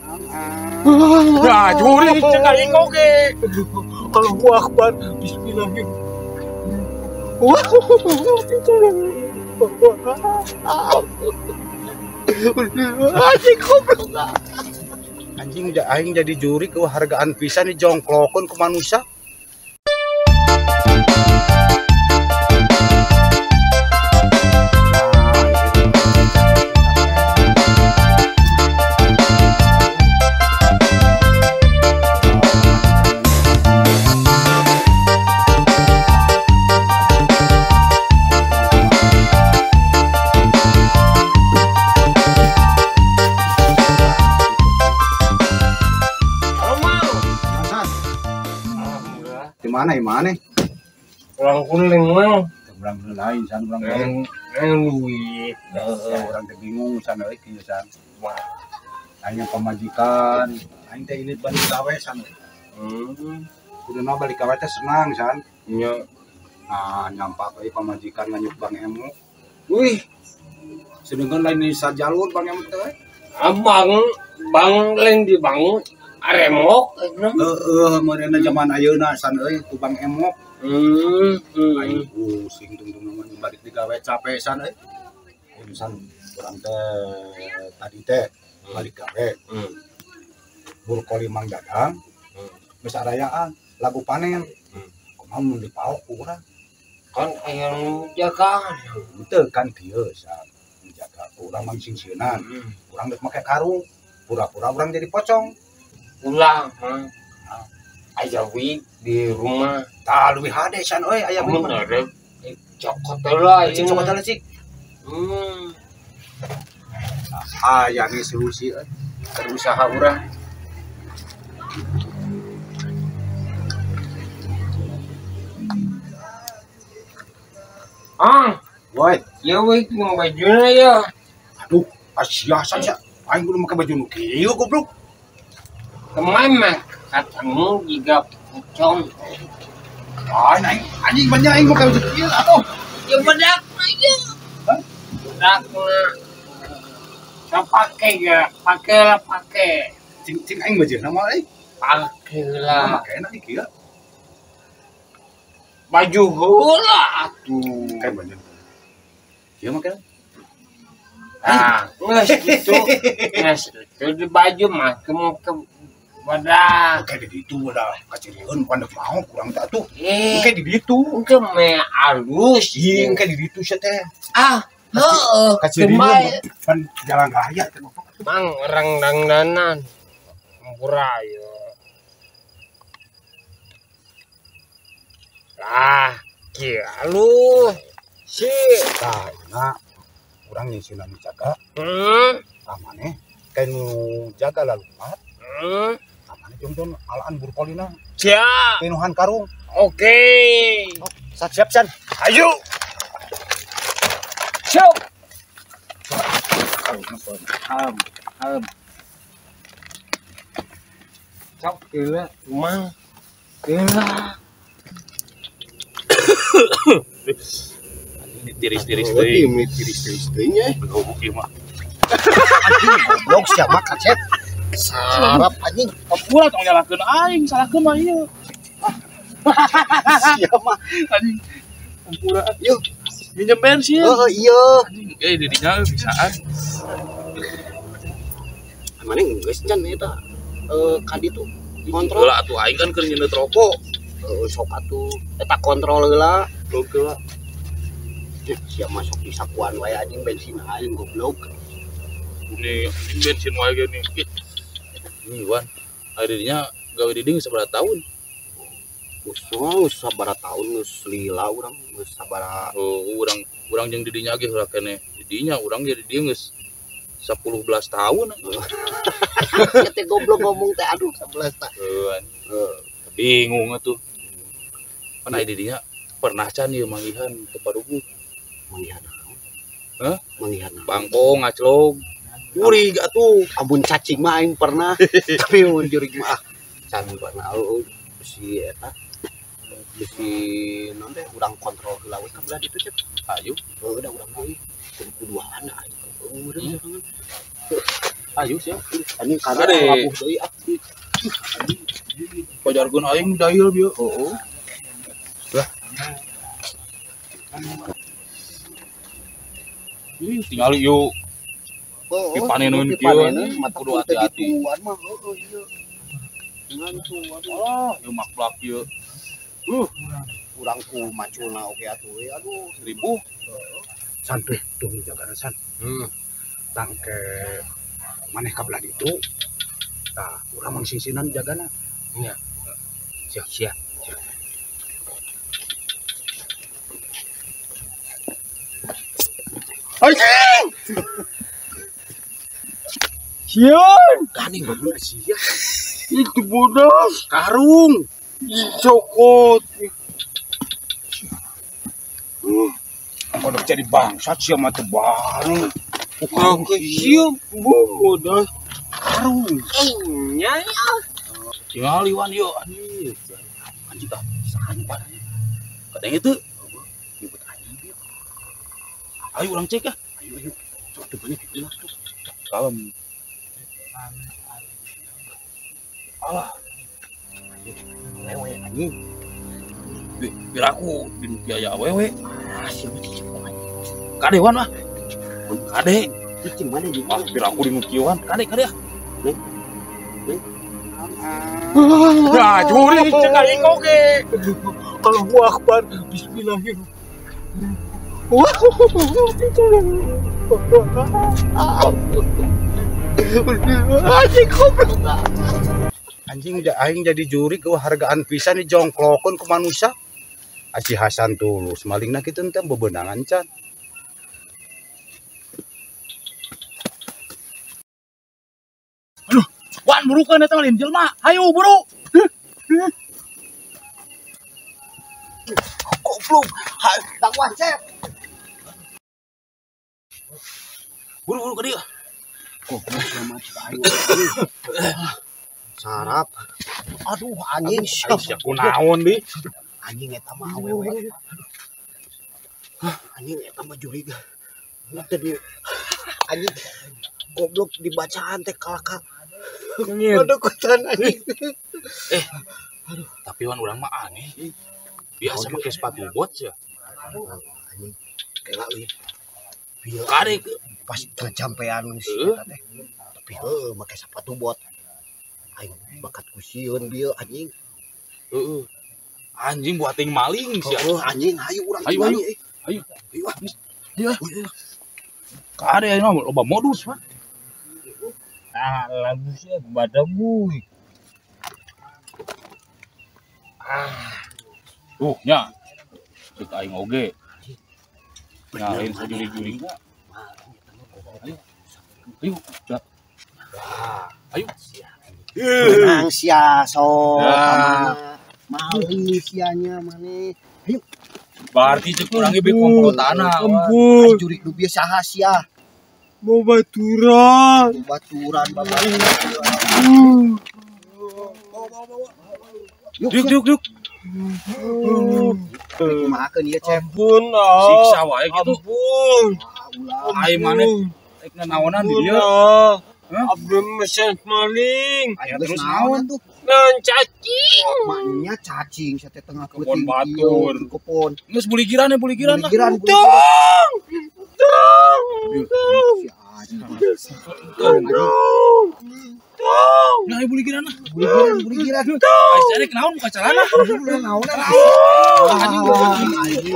Ya juri cek aing oge. Allahu akbar. Bismillahirrahmanirrahim. Anjing goblok. Anjing aing jadi juri kehargaan pisan dijongklokeun ku manusia. Mana? Orang kuning mang. Orang lain san orang lain. Duit. Orang teh bingung san euy kieu san. Wah. Aing pamajikan, aing teh ini balik gawe san. Kuduna balik gawe teh senang san. Nya. Nah, nyampak euy pamajikan nganyuk Bang Emu. Wih. Sedengkeun lain di sajalur Bang Emu teh. Abang, bang lain dibangun. Aremok, heeh, meureunna zaman ayeuna san euy ku Bang Emok. Aing pusing tungtung balik digawe capek san euy. San urang teh tadi teh balik gawe. Burkoli Mang Dadang. Geus arayaan lagu panen. Kumaha mun dipaok ku urang? Kan aya nu jagaan. Henteu kan kieu san. Jaga urang mah singsieunan. Urang deuk make karung, pura-pura urang jadi pocong. Ulah mah aya wig di rumah tah leuwih hade san euy aya wig mah cokot heula cik cokot heula cik. Aya ge solusi euy berusaha urang. Ah, woi, ieu wig nu bajuna ya. Aduh, asia san sia. Aing kudu make baju nu kieu goblok. Kemarin mah katamu juga pocong. Aing anjing banyak aing make baju kieu atuh. Ya bedak aja. Hah? Bedak mah. Saya pakai ya, pakai lah pakai. Cing cing aing baju nama euy. Pakai lah. Make enak kieu. Baju heula atuh. Kayak baju. Kieu make. Ah, geus kitu. Geus itu di baju mah ke wadah. Oke di ditu wadah kacirieun pandek mau kurang teh atuh. Engke di ditu. Engke meh alus. Ieu engke di ditu sia teh. Ah, heeh. Kacirieun pan jalan raya teh. Mang orang dangdanan. Hampura ya. Lah, kieu alus. Si. Tah, enak. Urang nyisinan jaga. Tah maneh kayak nu jaga lalupat. Tah maneh jongjon alaan burkolina. Siap. Pinuhan karung. Oke. Oh, siap san. Ayo. Siap. Ham. Sok gila, mang. Gila. Tiris-tiris teuing. Tiris-tiris teuing nya. Goblok ieu mah. Anjing goblok sia mah kacet. Sarap anjing. Ulah tong nyalahkeun aing, salahkeun mah ieu. Sia mah anjing. Hampura. Yeuh, minjem bensin. Heeh, iya. Anjing, euy didinya bisaan. Mane geus can eta ka ditu kontrol. Heula atuh aing kan keur nyeundeut rokok. Heeh, sok atuh eta kontrol heula. Heula. Siap masuk di sakuan wae anjing bensin aing goblok. Ini anjing bensin wae gini. Ini Wan, akhirnya gawe di dieu sabaraha tahun? Geus sabaraha tahun geus lila urang geus sabaraha. Oh, urang jeung di dinya ge heula keneh. Di dinya urang ge di dieu geus 10 belas tahun. Sia teh goblok ngomong teh aduh 11 tahun. Heuh. Bingung atuh. Pan aya di dinya pernah can ieu manggihan teu paruguh. Manggihan naon? Hah? Manggihan naon? Bangkong ngaclog. Jurig atuh. Amun cacing mah aing pernah, tapi mun jurig mah can pernah si eta bisi naon teh urang kontrol heula we ka belah ditu cep. Ayo. Heuh da urang mah kudu kuduaan aing. Heuh meureun sorangan. Ayo siap. Anjing kada labuh deui ah. Pajarkeun aing dahil bieu. Heeh. Lah. Ih, tingali yuk. Pipaneun kieu kudu hati-hati. Mah heueuh ieu. Oh, ieu maklak ieu. Urang ku maculna oge atuh we aduh 1000. San tuh tunggu jagana san. Tangke maneh ka belah ditu. Tah, urang mah singsinan jagana. Nya. Siap, siap. Anjing! Sieun! Ganing goblok sia. Itu bodas karung. Cokot. Kodok jadi bangsat sia mah teu bareng. Oke, siap bodas karung. Nya. Tinggal liwan yeuh anjing. Anjing tah sahan pan. Kadang itu nyebut anjing bieu. Ayo urang cek ah. Ayo ayo. Sok teu banyak ulah tuh. Kalem. Alah. Awewe anjing. Biar aku di biaya awewe. Ah, sia mah cicing anjing. Kade wan ah. Kade. Cicing mana di? Ah, biar aku di nukieuan. Kade kade ah. Neng. Neng. Nah, juri cek aing oge. Allahu akbar. Bismillahirrahmanirrahim. Anjing goblok. Anjing aing jadi juri kehargaan pisan dijongklokeun ku manusia. Aci Hasan tulus malingna kitu teh bebenangan can. Aduh, wan burukeun eta lain jelema. Hayu buru. Goblok. Dakwan cep. Buru-buru ke dia. Goblok sama ayo. Sarap. Aduh anjing siap kunaon di. Anjing eta mah awewe. Anjing eta mah juriga. Teu di anjing goblok dibacaan teh kalaka. Aduh anjing. Aduh, tapi wan urang mah aneh. Biasa make sepatu bot ya. Anjing kela euy. Kade pas ngejampean si eta teh. Tapi heueuh make sepatu bot. Aing bakat ku sieun bieu anjing. Heeh. Anjing buat ting maling sia. Heueuh anjing hayu urang. Hayu hayu. Hayu. Hayu. Hayu. Kade ayeuna loba modus, Pak. Ah, lagu sia badaguy. Ah. Tuh nya. Cek aing oge. Nah, lain sajuri-juri. Ayo. Ayo. Ayo. Menang sia sok. Maling sianya maneh. Ayo. Berarti cek urang ge komplotanna. Ampun. Juri nu bieu saha sia? Babaturan. Babaturan babaturan. Bawa. Duk duk duk. Kumahakeun ieu cep. Ampun ah. Siksa wae kitu. Ampun. Ulah. Ai maneh rek nanaonan di dieu. Abdi mesen maling. Aya terus naon tuh? Ngan cacing. Maknya cacing sate tengah kebon peuting batur. Kebon. Geus buligiran ya buligiran lah. Buligiran. Tong. Tong. Tong. Tong. Nah, buligiran lah. Buligiran, buligiran. Ai cari naon buka celana. Naon? Anjing. Anjing.